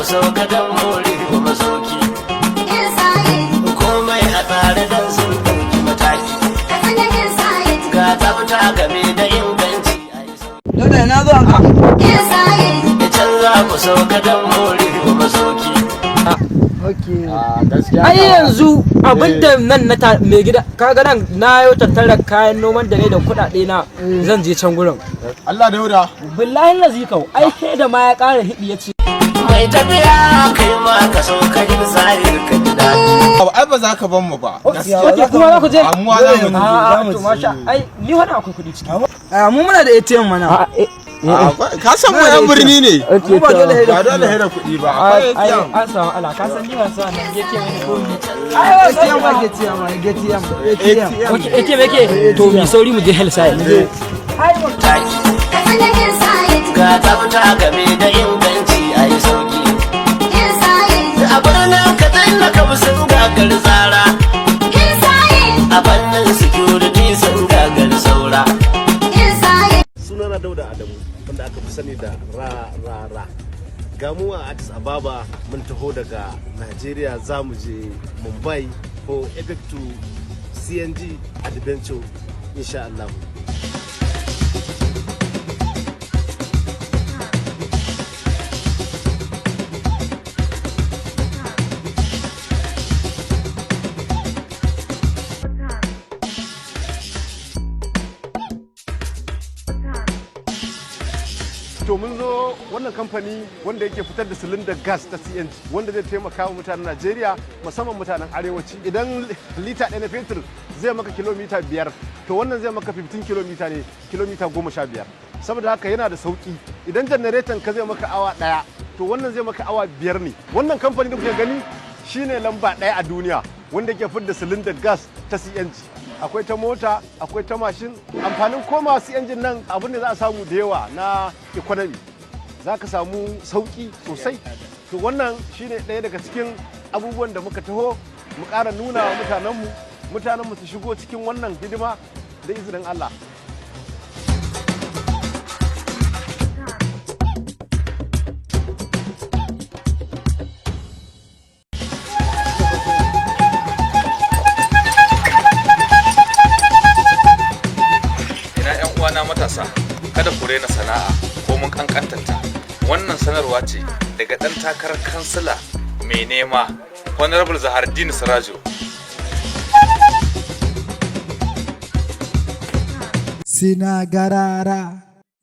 sauka don more kuma sauki. Komai a tsare don sun ɗauki mataki. Ga tsafta game da inganci a yi sauki. Dauda, na zo an ka. Can za ku sauka don more kuma sauki. Okay. Gaskiya. Ai yanzu abinda nan na ta mai gida, kaga nan na yau tattara kayan noman da ne da kuɗaɗe na, zan je can gurin. Allah, Dauda. Billahi lazi kau, ai sai da ma ya ƙara hidi ya ce Mai tafiya, kai ma ka sauka yin zahir ka ji daɗi. Ai ba za ka ban mu ba. Okay, kuma za ku je? Amuwa za mu je. A mu to je. Masha, ai ni wani akwai kuɗi ciki. A mu muna da ATM mana. Ka san mu yan birni ne. Mu ba dole Ba dole hira kuɗi ba. Akwai ai ATM. An samu ala, ka san ni ban san nan yake wani ko ni. ATM ba ATM ba ATM ATM. Okay, ATM yake. To mi sauri mu je hillside. Taki. Ga tsafta game da inganci a yi sauki. A birnin Katsina kam sun gagar tsara. A fannin security sun gagar saura. Sunana Dauda Adamu, wanda aka fi sani da Ra Ra Ra. Gamu a Addis Ababa, mun taho daga Nigeria, za mu je Mumbai ko Epic to CNG Adventure, insha Allah. To mun zo wannan kamfani wanda yake fitar da silindar gas ta CNG, wanda zai taimaka wa mutanen Najeriya, musamman mutanen arewaci. Idan lita 1 na fetur zai maka kilomita 5, to wannan zai maka 15 kilomita ne, kilomita 15. Saboda haka yana da sauki. Idan janareton ka zai maka awa 1, to wannan zai maka awa 5 ne. Wannan kamfani da kuke gani shine lamba 1 a duniya wanda ke fitar da silindar gas ta CNG. Akwai ta mota, akwai ta mashin. Amfanin koma CNG nan, abin da za a samu da yawa na economy, za ka samu sauki sosai. To wannan shine ɗaya daga cikin abubuwan da muka taho mu ƙara nuna wa mutanenmu, mutanenmu su shigo cikin wannan hidima da izinin Allah. Ina 'yan uwana matasa, kada ku rena sana'a ko mun kankantarta. Wannan sanarwa ce daga ɗan takarar kansila mai nema, Honorable Zahardini Sirajo. Sina garara,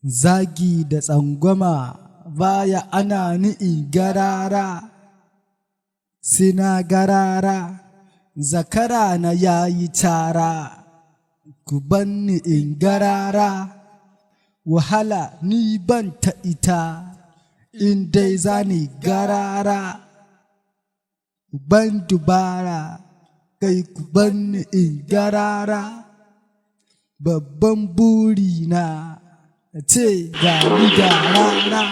zagi da tsangwama baya ana ni'i garara. Sina garara, zakara na yayi cara, ku banni in garara. Wahala ni ban ta ita, in dai zani garara. Ban dubara, kai ku banni in garara. Babban buri na ce ga ni ga rana.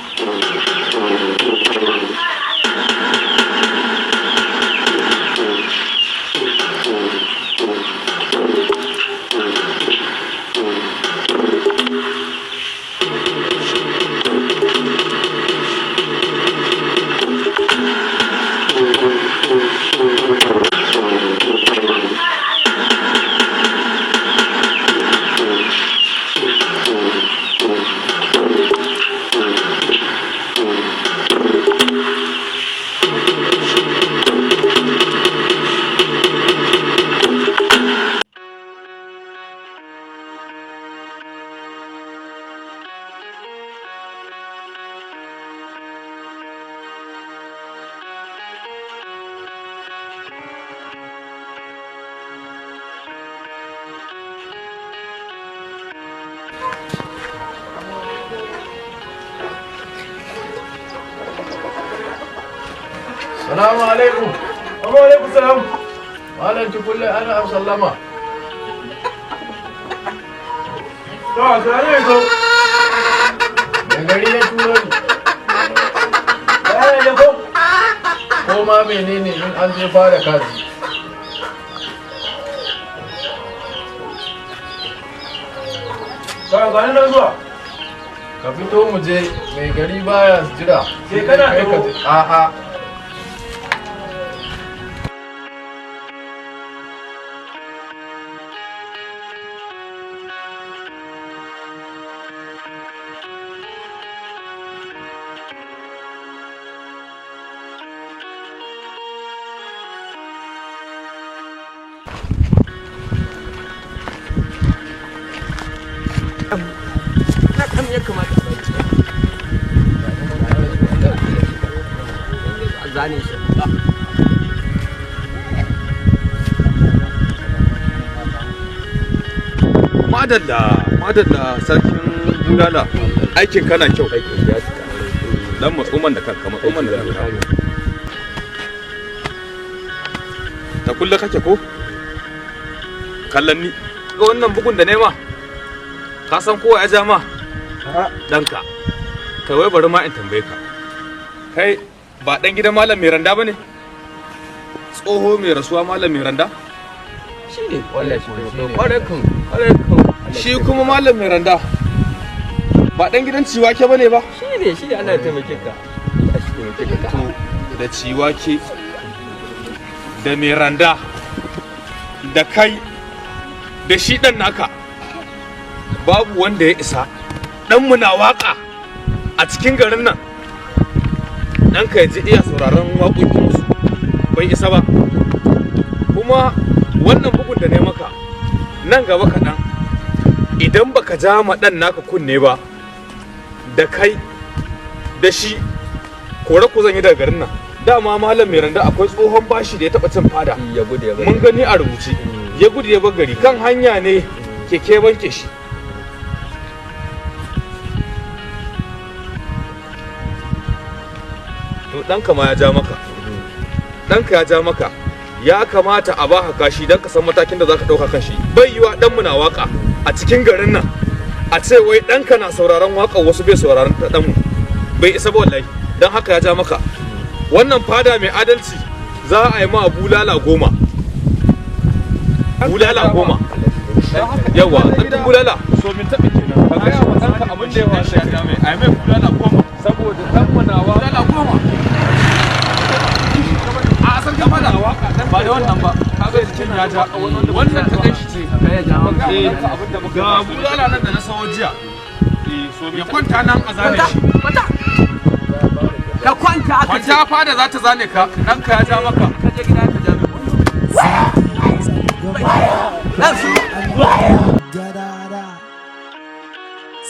Salamu alaikum. Wa alaikum salam. Malam Tukulle, ana sallama. To, assalamu alaikum. Mai gari ya turo ni. Ya ne ko? Ko ma menene, in an je fara kaji. Ga gani nan zuwa. Ka fito mu je, mai gari baya jira. Sai kana Kai ka taho. je. A'a. Ɗan ya kamata a bai. A zane shi. Madalla, madalla, sarkin bulala, aikin kana kyau. Dan matsuman da kanka, matsuman da kanka. Ta kulle kake ko? Kallon ni. Ga wannan bugun da nema, ka san kowa ya ja ma? Ɗanka. Kai, wai bari ma in tambaye ka. Kai ba ɗan gidan malam mai randa ba ne? Tsoho mai rasuwa, malam mai randa? Shi ne wallahi, shi ne. Kwarai kan, kwarai kan. Shi kuma malam mai randa ba ɗan gidan Ciwake ba ne ba? Shi ne, shi ne. Allah ya taimake ka. Allah shi taimake ka. To, da Ciwake da mai randa da kai da shi ɗan naka, babu wanda ya isa. Ɗanmu na waƙa a cikin garin nan, ɗanka ya ji iya sauraron waƙoƙinsu, bai isa ba. Kuma wannan bugun da ne maka, nan gaba kaɗan idan baka ja ma ɗan naka kunne ba, da kai da shi kore ku zan yi daga garin nan. Dama malam mai randa akwai tsohon bashi da ya taɓa cin fada. Ya gudu ya Mun gani a rubuce, ya gudu ya bar gari, kan hanya ne keke banke shi. To, ɗanka ma ya ja maka, ɗanka ya ja maka. Ya kamata a baka kashi don ka san matakin da zaka ɗauka kan shi. Bai yiwa ɗanmu na waka a cikin garin nan, a ce wai ɗanka na sauraron waƙar wasu, bai sauraron ta ɗanmu. Bai isa ba wallahi. Don haka ya ja maka. Wannan fada mai adalci za a yi ma bulala 10, bulala 10. Yawa, tsarkin bulala. So min taɓa kenan, ka gaya wa ɗanka abin da ya faru da kai, a yi mai bulala 10 saboda ɗanmu na wa bulala 10. A san gaba da waka ba da wannan ba, kaga jikin ya ja. Wannan ta kai shi ce ga bulala nan da na sawo jiya, ya kwanta nan a zane shi. Ka kwanta aka ce. Kwanta, fada za ta zane ka. Ɗanka ya ja maka. Ka je gida ka ja mai. Nan su. Garara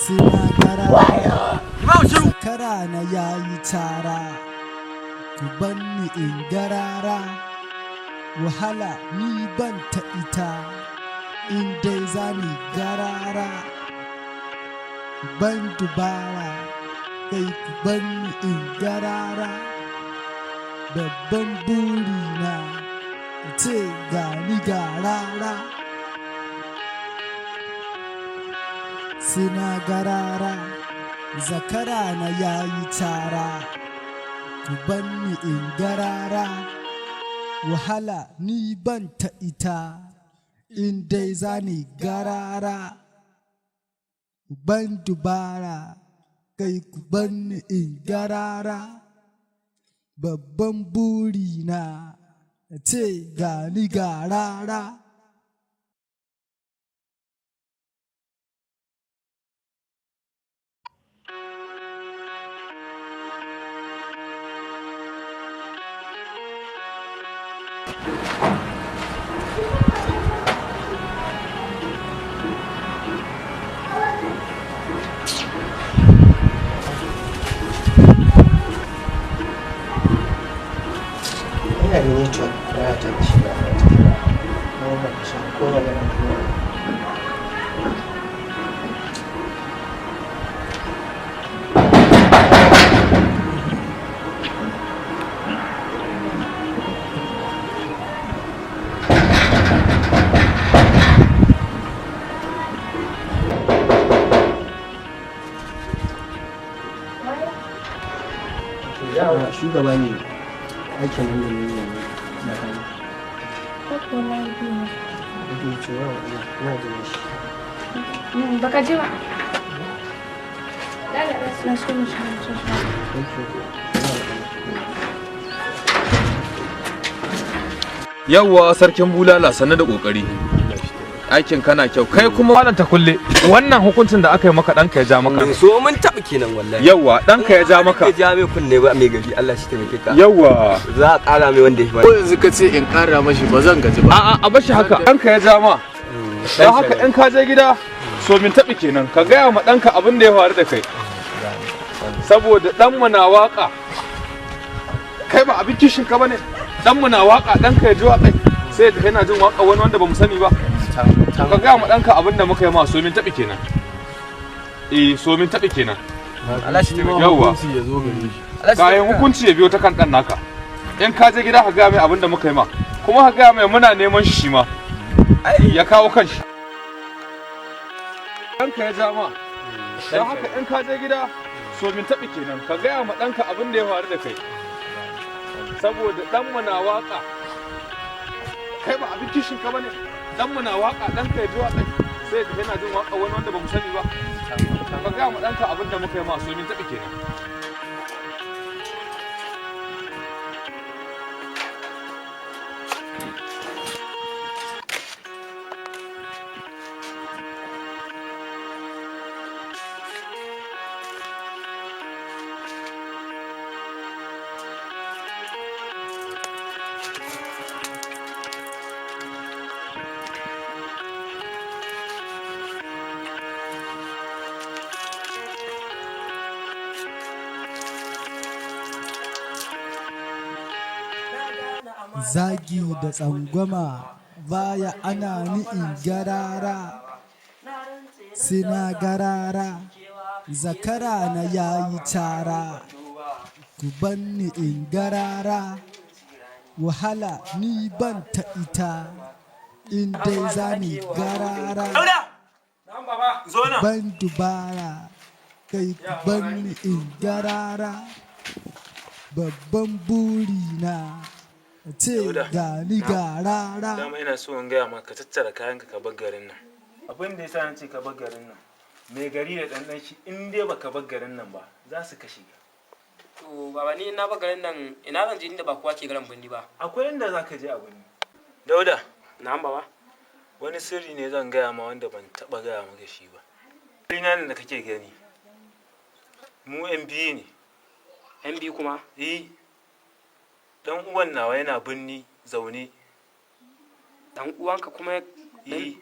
suna garara. Imam, shiru. Kara na yayi tara, ku banni in garara. Wahala ni ban ta ita, in dai zani garara. Ban dubara, kai ku banni in garara. Babban burina ce gani garara. Suna garara, zakara na yayi tara, ku banni in garara. Wahala ni ban ta ita, in dai zani garara. Ban dubara, kai ku banni in garara. Babban burina ce gani garara. Ina da network waya ta da shiga a cikin kuma ba ka sha ko magana kuma. Shugaba ne aikin nan da ne na hannu. Ake cewa ina jin shi. Baka ji ba. Na so mu shiga. Yawwa, sarkin bulala, sannu da kokari, aikin kana kyau. Kai kuma malam ta kulle, wannan hukuncin da aka yi maka, ɗanka ya ja maka. So mun taɓa kenan wallahi. Yawwa, ɗanka ya ja maka. Ya ja mai kunne ba, mai gari, Allah shi taimake ka. Yawwa. Za a ƙara mai wanda ya Ko yanzu ka ce in ƙara mashi, ba zan gaji ba. A'a, a bashi haka. Ɗanka ya ja ma, don haka in ka je gida So min taɓi kenan, ka gaya ma ɗanka abin da ya faru da kai. Saboda ɗanmu na waƙa. Kai ba abin kishin ka bane. Ɗanmu na waƙa, ɗanka ya ji waƙai. Sai ya tafi yana jin waƙa wani wanda ba mu sani ba. Ka gaya ma ɗanka abin da muka yi ma, so min taɓi kenan. Eh, so min taɓi kenan. Allah shi taimake. Yawwa. Hukunci ya zo gare shi. Kayan hukunci ya biyo ta kan ɗan naka. In ka je gida ka gaya mai abin da muka yi ma. Kuma ka gaya mai muna neman shi ma. Ya kawo kanshi. Ɗanka ya ja ma. Don haka in ka je gida, so min taɓi kenan, ka gaya ma ɗanka abin da ya faru da kai. Saboda ɗanmu na waƙa. Kai ba abin kishin ka bane. Ɗanmu na waƙa, ɗanka ya ji waƙa. Sai ya tafi yana jin waƙa wani wanda ba mu sani ba. Ka gaya ma ɗanka abin da muka yi ma, so min taɓi kenan. Zagi da tsangwama baya ana ni in garara, sai na garara, zakara na yayi cara, ku banni in garara, wahala ni ban ta ita, in dai za ni garara, ban dubara, kai ku banni in garara, babban burina ce ga ni garara. Dama ina so in gaya maka, ka tattara kayanka ka bar garin nan. Abin da yasa na ce ka bar garin nan, mai gari da ɗanɗan shi, in dai baka bar garin nan ba, za su kashe ka. To baba, ni na bar garin nan, ina zan je inda ba kowa ke garin birni ba? Akwai inda za ka je a birni. Dauda. Na'am baba. Wani sirri ne zan gaya ma wanda ban taɓa gaya maka shi ba. Sirri nan da kake gani, mu yan biyu ne. Yan biyu kuma? Eh. Dan uwan nawa yana birni zaune. Dan uwanka kuma?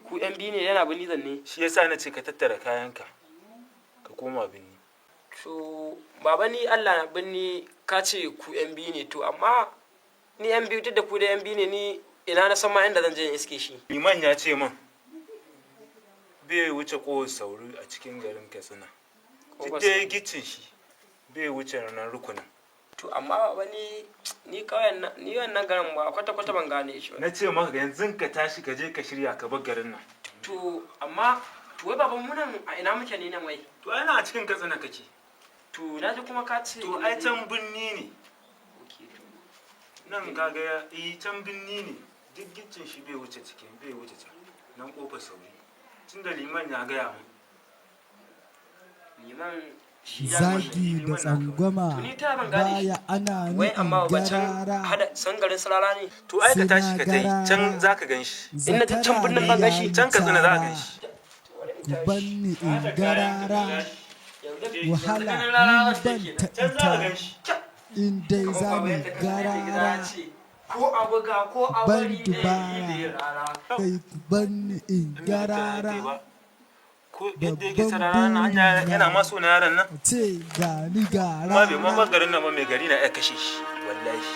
Ku yan biyu ne, yana birni zanne? Shi yasa na ce ka tattara kayanka ka koma birni. To baba, ni Allah na birni, ka ce ku yan biyu ne, to amma ni yan biyu, duk da ku da yan biyu ne, ni ina na san ma inda zan je in iske shi? Liman ya ce min bai wuce kowar sauri a cikin garin Katsina. Duk da gicin shi bai wuce nan rukunin. To amma baba, ni kauyen nan, ni wannan garin ba kwata kwata ban gane shi ba. Na ce maka yanzu ka tashi ka je ka shirya ka bar garin nan. To amma to wai baban, mu nan a ina muke ne nan wai? To ai nan a cikin Katsina kake. To na ji kuma ka ce To ai can birni ne. Nan kaga ya eh, can birni ne. Duk gicin shi bai wuce cikin, bai wuce can. Nan kofar sauri. Tunda liman ya gaya min. Liman? Zagi da tsangwama baya ana ni Wai in amma ba can garara, hada san garin Sarara ne? To ai ka tashi ka tai can, za ka gan shi. In na je can birnin ban gan shi? Can Katsina za ka gan shi. Ku banni in garara, wahala ni ban ta ita, in dai za ni garara, Ko a buga ko a ban bari ne dubara, kai ku banni in garara, Ko yadda yake sarara na hanya yana ma so na yaron nan. ce ga ni Kuma bai ma garara. bar garin nan ba, mai gari na iya kashe shi wallahi.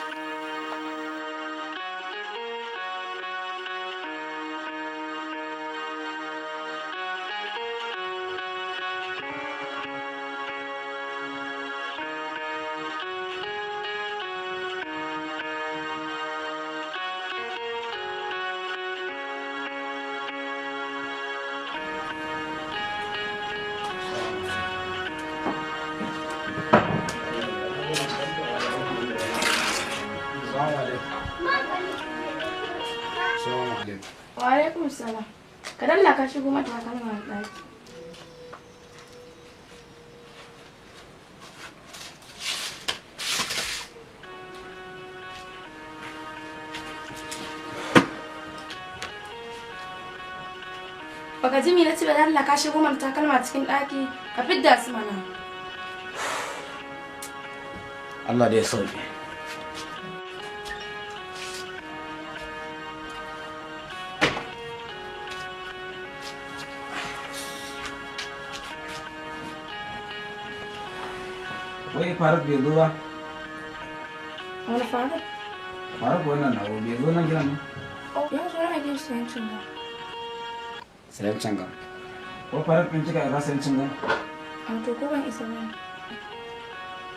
Wa alaikum salam. Ka dalla ka shigo mata takalma a ɗaki. Baka ji me na ce ba? Dalla ka shigo mana takalma cikin ɗaki, ka fidda su mana. Allah da ya sauke. Wai Faruk bai zo ba? Wani Faruk? Faruk wannan nawa bai zo nan gidan ba? Oh, ya zo na gidan sayan cingam. Sayan cingam. Ko Faruk ɗin kika isa sayan cingam? A to ko ban isa ba.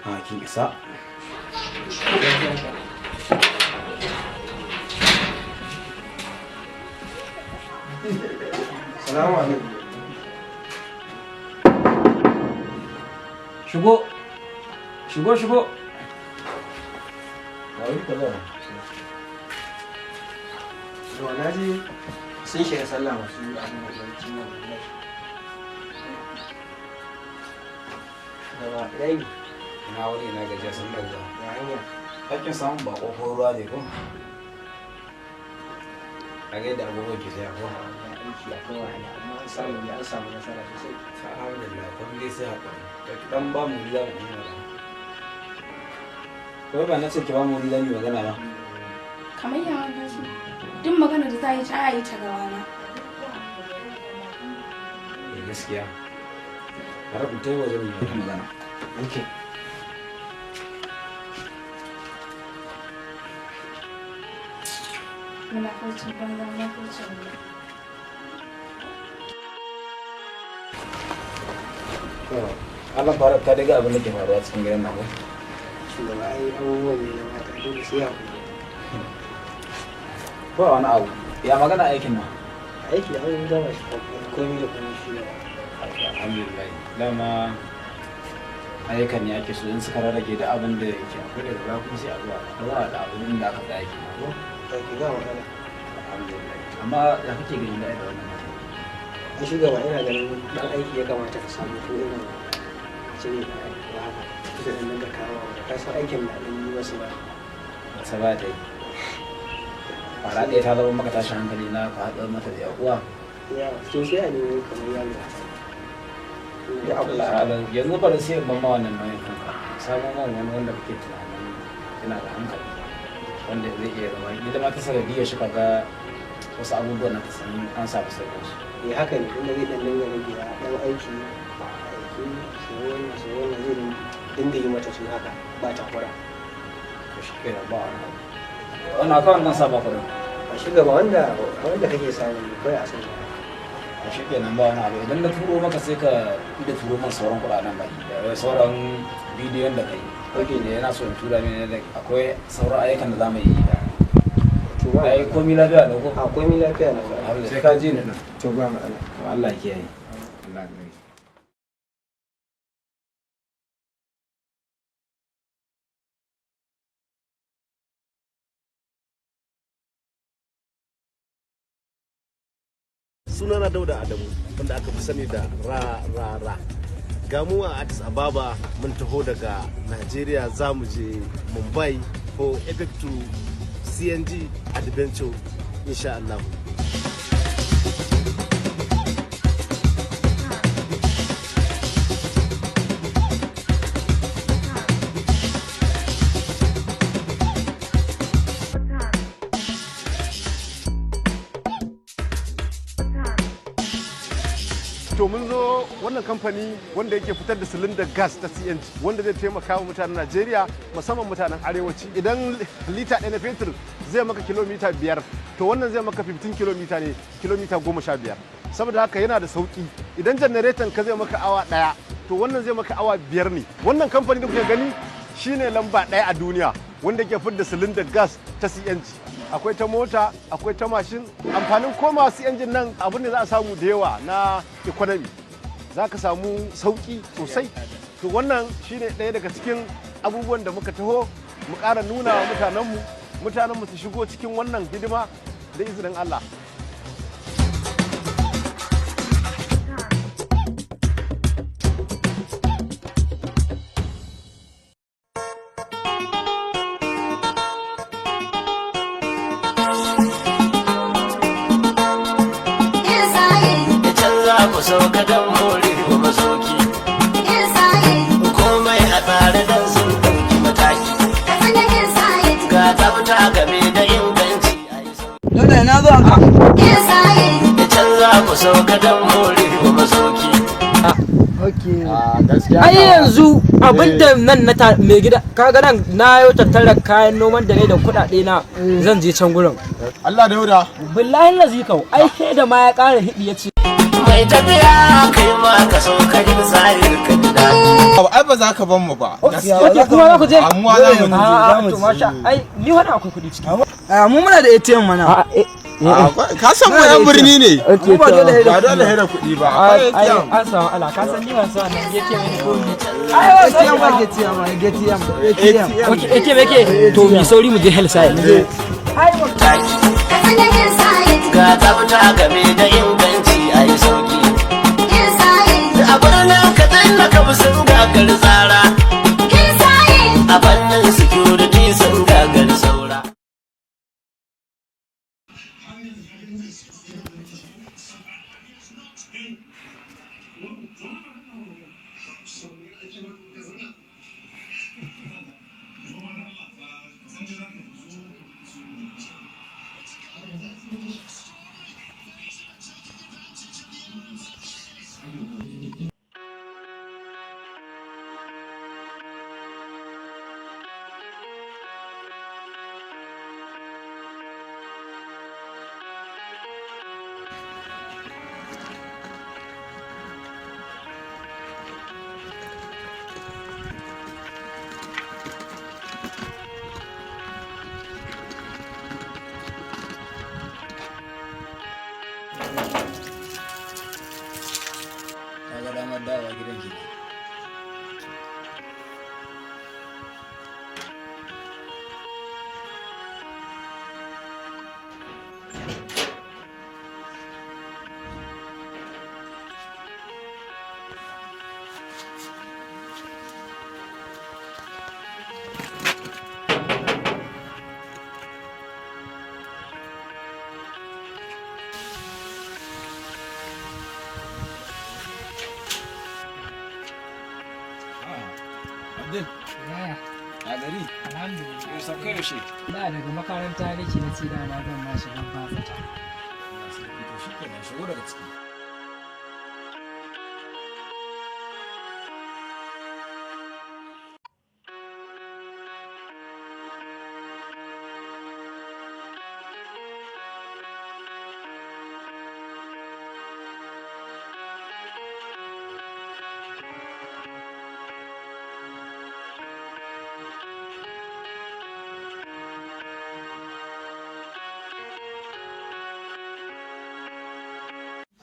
A kin isa. Salamu alaikum. Shigo. Shigo shigo. Wai ka zo. To na ji sun shiga sallah masu abin da zai ci nan wallahi. Gaba ɗaya. Ina wuri ina gajiya sun daga. Ya hanya. Hakkin samun bako ko ruwa ne ko? Ka ga yadda abubuwan ke tsaya ko? Aiki akwai wahala amma an samu ne an samu nasara sosai. Alhamdulillah kun dai sai hakuri. To ki dan ba mu wuri za mu yi magana. Ko ba na ce ki ba mu wuri za mu yi magana ba? Kamar yawan kashi. Duk magana da za a yi ta a yi ta gabana. Eh gaskiya. Bari ku tayi waje mu yi magana. Okay. Munafurcin banza munafurcin ne. To Allah fara ka daga abin da ke faruwa cikin gidan nan ko? Shugaba ai abubuwan ne na mata dole sai hakuri. Ba wani abu. Ya magana aikin nan? Aiki an gama shi komai da komai shugaba. Alhamdulillah. Dama ayyukan ne ake so in suka rarrage da abin da yake akwai daga baya kuma sai a zuwa a da abin da aka tsaya ke ko? Aiki ba wahala. Alhamdulillah. Amma ya kake gani da wannan mata? Ai shugaba ina ganin dan aiki ya kamata ka samu ko irin cire dan aiki ba haka. Kusa da nan ga kawo wa ka san aikin na dan yi wasu ba. Wata ba ta yi. Fara ɗaya ta zama maka tashin hankali na ka haɗa mata da uwa. Ya to sai a nemo kamar yaro. Ya Allah alam yanzu ba da sai ban ma wannan nauyin kanka. Sabon man wani wanda kake tunanin yana da hankali wanda zai iya zama ita ma ta sanadiyar shi kaga wasu abubuwan na ta san an samu sauƙin su. Eh haka ne inda zai dan dinga rage dan aiki aiki sai wannan sai wannan zai dinga yi mata su haka ba takura. To shi kenan ba wani abu. Wannan akawun nan sa ba kuɗin. A shugaba wanda wanda kake samu ne kawai a sanya. To shi kenan ba wani abu idan na turo maka sai ka ida turo min sauran kuɗaɗen baki da sauran bidiyon da kai. Ok ne yana so in tura mini da akwai sauran ayyukan da za mu yi. To ba Ai komi lafiya da ko? A komi lafiya na. Sai ka ji ni nan. To ba matsala. Allah ya kiyaye. Allah ya kiyaye. Sunana Dauda Adamu wanda aka fi sani da Ra Ra Ra. Gamu a Addis Ababa mun taho daga Najeriya za mu je Mumbai ko Epic to CNG Adventure insha Allah. To mun zo wannan kamfani wanda yake fitar da silindar gas ta CNG wanda zai taimaka wa mutanen Najeriya musamman mutanen arewaci. Idan lita ɗaya na fetur zai maka kilomita 5 to wannan zai maka 15 kilomita ne, kilomita 15. Saboda haka yana da sauki. Idan janareton ka zai maka awa 1 to wannan zai maka awa 5 ne. Wannan kamfani da kuke gani shine lamba 1 a duniya wanda ke fitar da silindar gas ta CNG. Akwai ta mota, akwai ta mashin. Amfanin koma CNG nan abin da za a samu da yawa na economy. Za ka samu sauki sosai. To wannan shine ɗaya daga cikin abubuwan da muka taho mu ƙara nuna wa mutanenmu, mutanenmu su shigo cikin wannan hidima da izinin Allah. Can za ku sauka don more wa masauki. Komai a tsare don sun ɗauki mataki. Ga tsafta game da inganci. Dauda na zo haka. Can za ku sauka don more wa masauki. Okay. Gaskiya. Ai yanzu abinda nan na mai gida kaga nan na yau tattara kayan noman da ne da kuɗaɗe na zan je can gurin. Allah Dauda. Billahi lazi kau ai sai da ma ya ƙara hidi ya ce. Mai tafiya kai ma ka so ka ji zahir ka ji daɗi. Ai ba za ka ban mu ba. Okay, kuma za ku je? Amma za mu je. A'a, to masha ai ni wani akwai kuɗi ciki. A mu muna da ATM mana. Ka san mu yan birni ne. Mu ba dole Ba dole hera kuɗi ba. Akwai Ai ATM. an samu ala ka san ni ban san nan ATM ne ko ni. ATM ba ATM ba ATM. ATM. Okay, ATM yake to mi sauri mu je hellside. Ga tsafta game da inganci a yi sauki. A birnin Katsina ka sun gagar tsara. A fannin security sun gagar saura. Ta ga damar dawowa gidan kenan. Abdul. Yaya? Ya gari? Alhamdulillah. Yau sauka yaushe? Da daga makaranta nake na ce dama zan ma shiga ba fita. To shi kenan shigo daga ciki.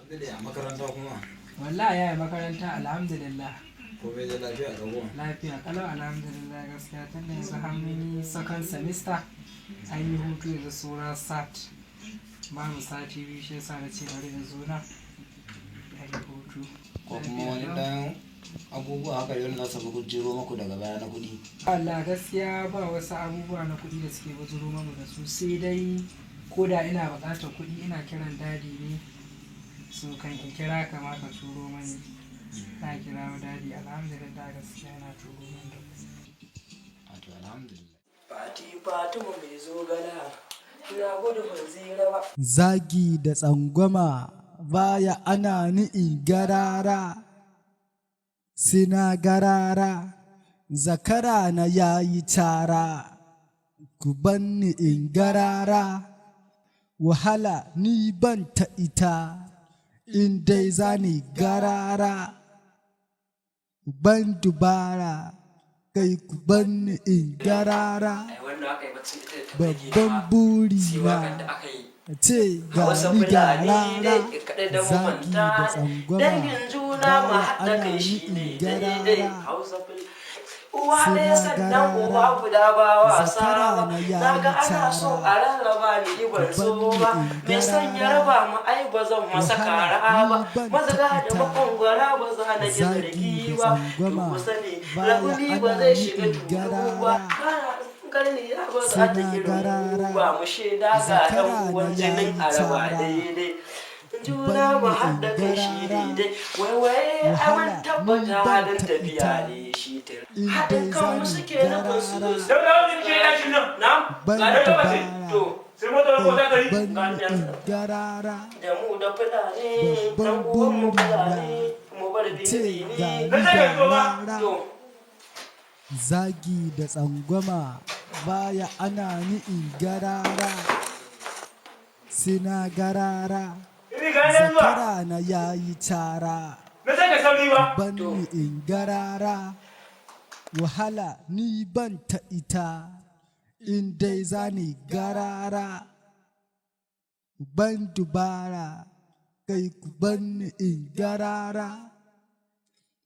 Abdul ya makaranta kuma. Wallahi yaya makaranta alhamdulillah. Komai da lafiya ga goma. Lafiya kalau alhamdulillah gaskiya tun da yanzu har mun yi second semester an yi hutu yanzu saura sat. Ba mu sati biyu shi yasa na ce bari in zo na a yi hutu. Ko kuma wani dan abubuwa haka da wanda za su bujiro maku daga baya na kuɗi. Allah gaskiya ba wasu abubuwa na kuɗi da suke bujiro mana da su sai dai ko da ina buƙatar kuɗi ina kiran dadi ne so kan in kira ka ma ka turo mani na kira dadi alhamdulillah gaskiya na turo mani da kuɗi. Wato alhamdulillah. Fati Fatima mai zogala na gudu ban zira ba. Zagi da tsangwama baya ana ni in garara, sina garara, zakara na yayi tara, ku banni in garara, wahala ni ban ta ita, in dai zani garara, ban dubara, kai ku banni in garara. Wannan aka yi bacci ita da ta burge ni Babban ma. buri Sai na waƙar da aka yi. ce ga Hausa ni ga Fulani rara, dai kaɗai da mu zagi manta da tsangwama dangin juna mu baya haɗa ana kai ni shi in ne daidai garara, Hausa Fulani. Uwa suna ɗaya sannan uba garara, guda ba wasa zakara ba na na yayi ga ana so tara, a rarraba ni ban ku so banni ba in mai son ya garara, raba mu ai ba zan masa wahala kara ba ni ban ta mazaga da ita, makongwara ba za na ji zagi zargi da ba to tsangwama ku sani baya raƙumi ba ana zai ni shiga in tulu ba garara, kana karni ya ba za ta suna irin garara, ba mu shaida ga ɗan zakara na uwan jinin yayi araba tara, daidai ku juna mu banni in haɗa kai shi garara, daidai waiwaye ai mun wahala ni tabbata ban halin ta tafiya ita, ne shi tir in haɗin dai kanmu zani suke nufin su zo su Dauda wani ke ɗakin nan. na ban ga da dubara, to Sai mota ko ta kai gari. ku banni in garara, da mu da fulani babban ɗan uwan mu buri na fulani mu bar Ce ga ni ga rara. Zagi da tsangwama baya ana ni in garara. Sina garara. Zakara na yayi cara. Banni in garara. Wahala ni ban ta ita. In dai zani garara. Ban dubara. Kai ku banni in garara.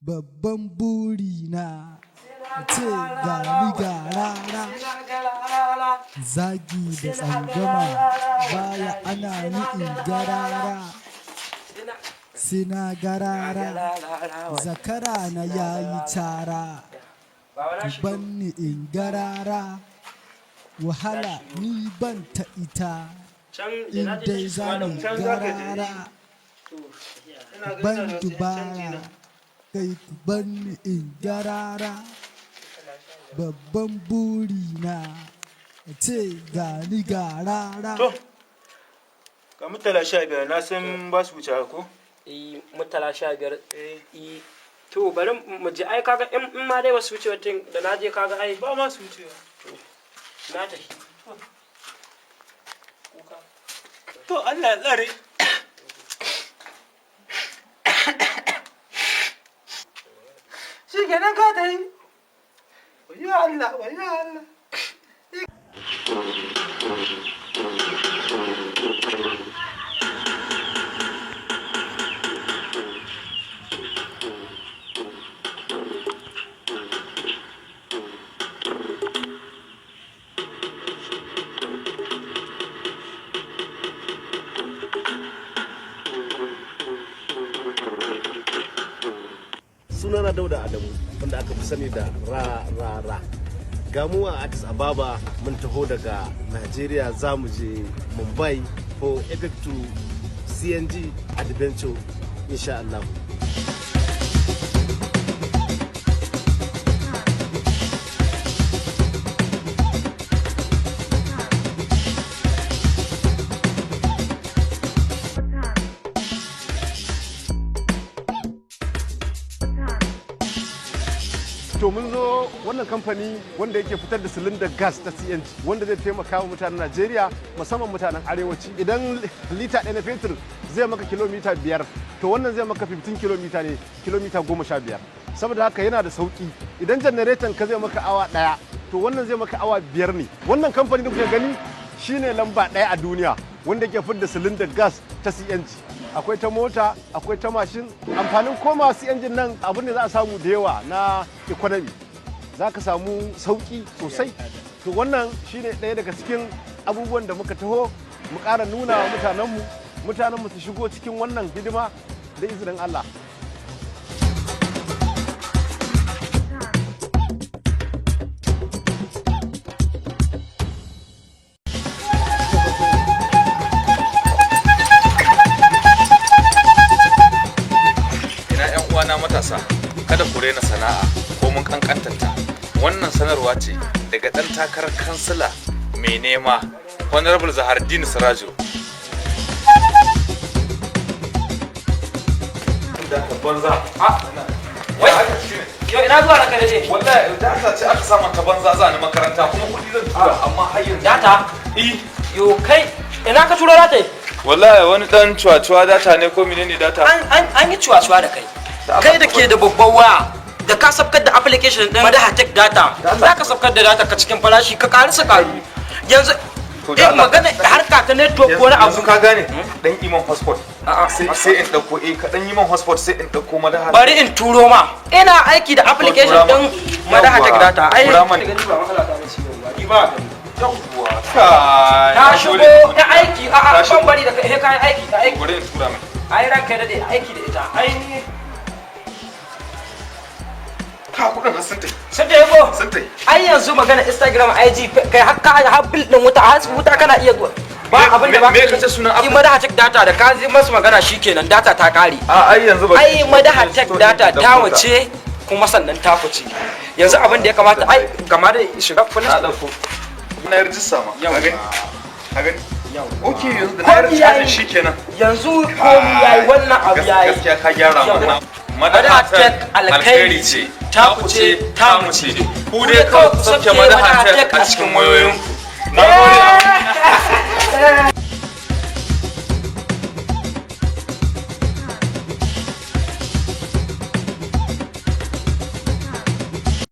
Babban burina. Ce ga ni garara. Zagi da tsangwama baya ana ni in garara. Sina garara. Zakara na yayi cara. Banni in garara. Wahala ni ban ta ita. In dai zani garara. Ban dubara. Kai ku banni in garara. Babban burina. Ce ga ni garara. To, ga mutala 15 na san ba su wuce haka ko? Eh, mutala 15. Eh, to bari mu je, ai kaga in ma dai wasu wuce wata da na je kaga ai. Ba ma su wuce. To, na tafi. To Allah ya tsare. Shi kenan ka tafi. Wayyo Allah, wayyo Allah. Sunana Dauda Adamu, wanda aka fi sani da Ra Ra Ra. Gamu a Addis Ababa, mun taho daga Nigeria, za mu je Mumbai for Epic to CNG Adventure, insha Allah. To mun zo wannan kamfani wanda yake fitar da silindar gas ta CNG, wanda zai taimaka wa mutanen Najeriya, musamman mutanen arewaci. Idan lita ɗaya na fetur zai maka kilomita 5, to wannan zai maka 15 kilomita ne, kilomita 15. Saboda haka yana da sauki. Idan janareton ka zai maka awa 1, to wannan zai maka awa 5 ne. Wannan kamfani da kuke gani shine lamba 1 a duniya wanda yake fitar da silindar gas ta CNG. Akwai ta mota, akwai ta mashin. Amfanin koma CNG nan, abin da za a samu da yawa na economy, za ka samu sauki sosai. To wannan shine ɗaya daga cikin abubuwan da muka taho mu ƙara nuna wa mutanenmu, mutanenmu su shigo cikin wannan hidima da izinin Allah. Ina yan uwana matasa, kada ku rena sana'a ko mun kankantarta. Wannan sanarwa ce daga ɗan takarar kansila mai nema, Honorable Zahardini Sirajo. Da banza. Wai, yo ina zuwa ranka dade? Wallahi data ce aka sama ta banza, za ni makaranta kuma kuɗi zan tura, amma har yanzu. Data? Eh. Yo kai, ina ka turo data? Wallahi wani dan cuwa-cuwa data ne ko menene data? An yi cuwa-cuwa da kai. Kai da ke da babban waya, da ka sabkar da application din Madaha Tech Data, za ka sabkar da data ka cikin farashi ka karisa karu. Yanzu da eh Allah. magana harka ta network ko wani abu. Yanzu ka gane, dan iman passport. Sai in dauko, eh, ka dan yi man passport, sai in dauko Madaha. Bari in turo ma. Ina aiki da application Tura ma. din Madaha Tech Yawwa, Data. Ai tura mani. ba Yawwa, kai. Ta shigo ta aiki, a a ban bari da kai kayan aiki ta aiki. Bari in tura mai. Ai ranka ya dade, aiki da ita. Ai ni Ka kudin har sun tafi. Sun tafi ko? Sun tafi. Ai yanzu magana Instagram, IG, kai har ka har bill din wuta, har wuta kana iya zuwa. Ba abin da ba. Me kace sunan app? Madaha Tech Data, da ka ji masu magana shikenan data ta kare. A ai yanzu ba. Ai Madaha Tech Data ta wace kuma sannan ta fice. Yanzu abin da ya kamata ai gama da shiga police. Na dauko. Na rijista ma. Ka gani? Ka gani? Okay, yanzu da na Komi rijista yayi. shikenan. Yanzu komi yayi, wannan abu yayi. Gaskiya ka gyara mana. Madaha Tech alkhairi ce, taku ce, tamu ce. Ku dai kawai ku sauke Madaha Tech a cikin wayoyinku. Na gode.